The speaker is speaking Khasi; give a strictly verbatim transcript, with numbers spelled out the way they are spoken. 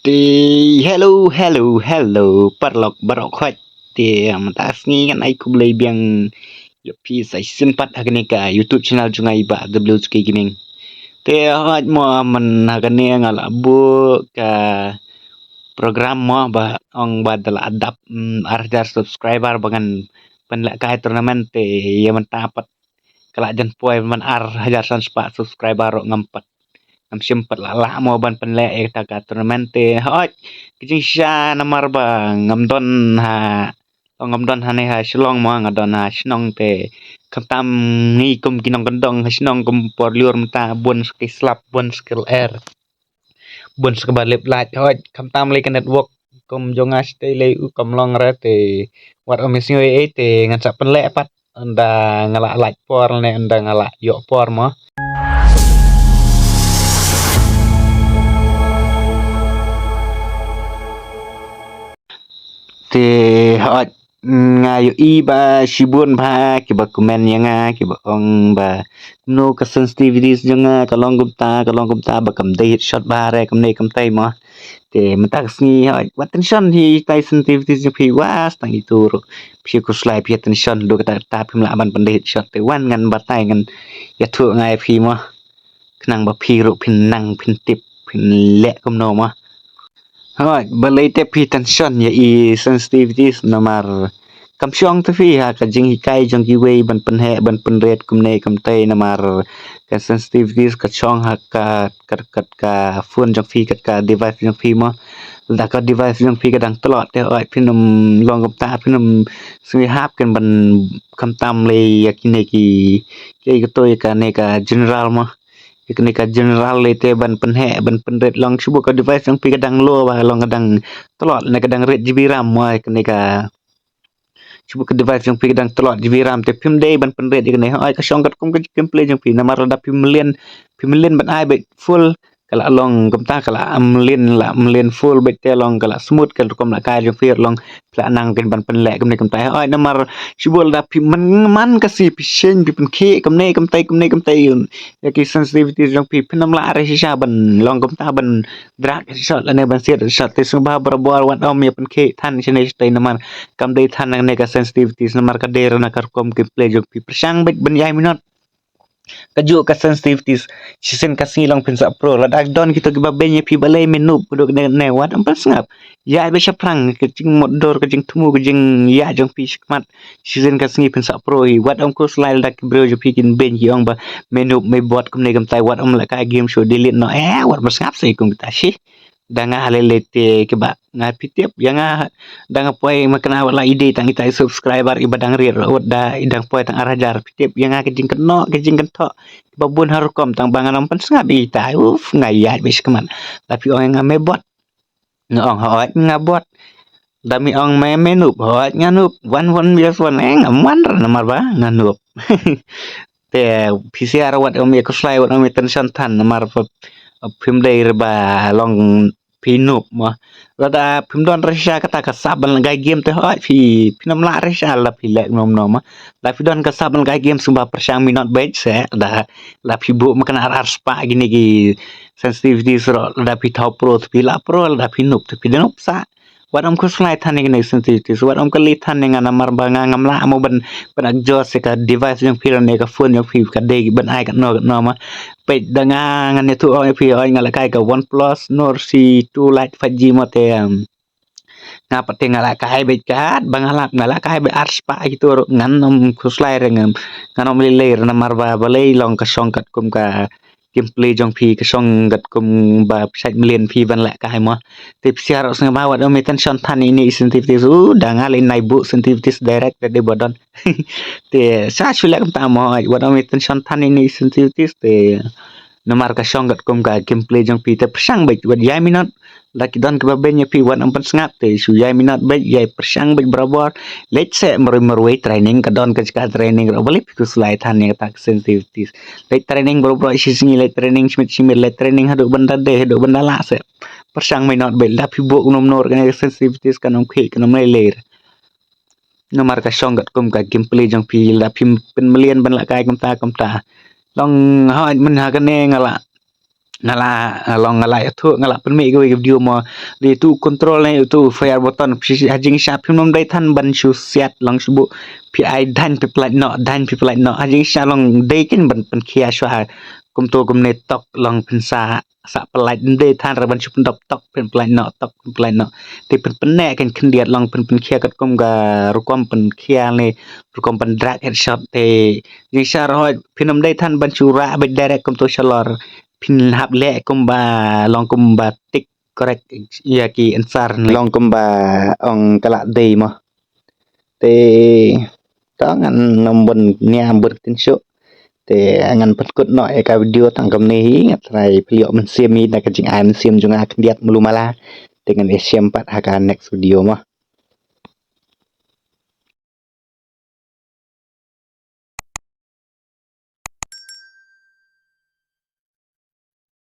Te hello, hello, hello, paralok baroh khoit. Te mynta ka sngi ngan ai khublei biang ïa phi sa shisien pat ha kane ka YouTube channel jong nga i Bah W J K Gaming. Te hooid mo, mynta ha kane nga la buh ka program mo ba ong ba da la dap, mm, ar hajar subscriber ba ngan pynlehkai tournament. Te ïa mynta pat ka la jan poi man ar hajar san spah subscriber ruh ngam pat, ngam shym pat lah lah mo ban pynleh ïa kata ka tournament. Te hooid, ka jingshisha namar ba ngam don ha, ngam don hangne ha Shillong mo, nga don ha shnong. Te khamtam ngi kum ki nongkyndong ha shnong kum por lyiur mynta bun sa ki slap, bun sa ki lyer, bun sa kaba lip light. Hooid, khamtam lei ka network kum jong nga shatei lei u kam long re. Te wat ym ïa sngew ei ei, te ngan sa pynleh pat ynda nga la lait por ne ynda nga la ïoh por mo. Te hooid, nga ïohi ba shibun bha kiba comment ïa nga, kiba ong ba kumno ka sensitivities jong nga ka long kumta, ka long kumta, ba kam dei headshot bha re, kumne kumtai mo. Te mynta ka sngi hooid, wat tension hi tai sensitivities jong phi, wat tang itu ruh. Phi khuslai phi tension, haduh katta katta phim lah ban pyndei headshot. Te wan ngan batai, ngan ïathuh nga ïa phi mo, khnang ba phi ruh phin nang, phin tip, phin leh kumno mo. Hooid, balei te phi tension ïa i sensitivities? Namar kam shong te phi ha ka jinghikai jong kiwei ban pynheh ban pynrit kumne kumtai, namar ka sensitivities ka shong ha ka, ka, ka, ka phone jong phi, ka, ka device jong phi mo. Lada ka device jong phi ka dang tlot te hooid phin ym long kumta, phin ym sngewhap ken ban, khamtam lei ïa kine ki, ki, kato ïa kane ka general mo. Ïa kane ka general lei te ban pynheh ban pynrit long, shu buh ka device jong phi ka dang low bha, long ka dang tlot ne ka dang rit G B RAM mo, ïa kane ka, shu buh ka device jong phi ka dang tlot G B RAM te phim dei ban pynrit ïa kane. Hooid, ka shong katkum ka gameplay jong phi, namar lada phim mlien, phim mlien ban ai beit full, ka la long kumta, ka la mlien, la mlien full beit te long ka la smooth, ka rukom lehkai jong phi long phi la nang ken ban pynleh kumne kumtai. Hooid, namar shibun lada phi man, man ka sngi phi seng phi pynkhih kumne kumtai, kumne kumtai ïa ki sensitivity jong phi, phin ym lah re shisha ban long kumta, ban drag headshot lane ban siat headshot. Te sngewbha barabor wat ym ïa pynkhih than shane shatai, namar kam dei than na kane ka sensitivity, namar ka dei na ka rukom gameplay jong phi. Pyrshang beit ban ïai minot. Kajuh ka sensitivities. Shisien ka sngi long phin sa pro. Lada don kito kiba beiñ ïa phi, balei me noob, kuduk ne ne, wat ym pynsngap. Ïa beit shaphrang, ka jingmutdur, ka jingthmu, ka jingïa jong phi shakhmat. Shisien ka sngi phin sa pro hi. Wat ym khuslai lada ki briew jong phi kin beiñ ki ong ba me noob, me bot kumne kumtai, wat ym lehkai game, shu delete noh. Eh, wat pynsngap sa kum kita shi. Da nga lei lei te kiba nga, phi tip ïa nga, da nga poi ma kane wat la i dei tang itai subscriber iba dang rit, wat da i dang poi tang ar hajar, phi tip ïa nga, ka jingkynnoh, ka jingkynthoh kiba bun ha rukom, tang ba ngan ym pynsngap ïa itai. Uf, nga ïaid beit shakhmat. Da phi ong ïa nga me bot, nga ong hooid nga bot. Da me ong me, me noob, hooid nga noob. One one versus one, eh, ngam wan re namar ba nga noob. Te phi sngewbha wat ym ïa khuslai, wat ym ïa tension than, namar ba phim dei re ba long phi noob mo. Lada phim don re shisha kata ka sap ban lehkai game te hooid phi, phin ym lah re shisha lada phi leh kumno kumno mo. Lada phi don ka sap ban lehkai game, sngewbha pyrshang minot beit se, lada, lada phi buh ma kane ar ar spah kine ki sensitivities ruh, lada phi thaw pro te phi lah pro, lada phi noob te phi da noob sa. Wat ym khuslai than ïa kine ki sensitivities, wat ym kylli than ïa nga, namar ba nga ngam lah mo ban, ban adjust ïa ka device jong phi lane ka phone jong phi, ka dei ban ai katno katno mo. Peit da nga, ngan ïathuh ong ïa phi, ong nga lehkai ka OnePlus Nord C two Lite five G mo te, em, nga pat te nga lehkai beit kat ba nga lap, nga lehkai beit ar spah kito ruh, ngan ym khuslai re, ngan, ngan ym lei lei re, namar ba balei long ka shong katkum ka gameplay jong phi, ka shong katkum ba phi shait mlien phi ban lehkai mo. Te phi sngewbha ruh, sngewbha wat ym ïa tension than ïa ine i sensitivities. U, da nga lei nai buh sensitivities direct da dei ba don. Te sa shu leh kumta mo, wat ym ïa tension than ïa ine i sensitivities te. Namar ka shong katkum ka gameplay jong phi, te pyrshang beit wat ïai minot. Lada ki don kiba beiñ ïa phi, wat ym pynsngap, te shu ïai minot beit, ïai pyrshang beit barabor. Leit se marwei marwei training, ka don ka jaka training ruh, balei phi khuslai than ïa kata ka sensitivities. Leit training barabor, shi sngi leit training, shi miet shi miet leit training, haduh ban da dei, haduh ban da lah se. Pyrshang minot beit, lada phi buh kumno kumno re kane ka sensitivities kan ym khih, kan ym lei lei re. Namar ka shong katkum ka gameplay jong phi, lada phim pynmlien ban lehkai kumta kumta. Long hooid, mynta ha kane nga la nga la, long nga la ïathuh, nga la pynmih kawei ka video mo. Dei tu control ne tu fire button, phi ha jingshisha phim dei than ban shu siat long shu buh. Phi ai dhan phi pynlait noh, dhan phi pynlait noh. Ha jingshisha long dei kin ban pynkhia shuwa. Kumto kumne tok long phin sa, sa pynlait, ym dei than re ban shu pyndop tok phin pynlait noh, tok phin pynlait noh. Te phin pynneh kan khyndiat long phin pynkhia katkum ka rukom pynkhia ne rukom pyndrag headshot te. Jingshisha re hooid phin ym dei than ban shu rah beit direct kumto shalor. Phin hap leh kumba long kumba tick correct ïa ki answer ne. Long kumba ong ka la dei mo. Te to ngan ym bun nia bun ktien shuh. Te ngan pynkut noh ïa ka video tang kumne hi, nga trai pynlong mynsiem hi na ka jingai mynsiem jong nga khyndiat malu mala. Te ngan ïashem pat ha ka next video mo.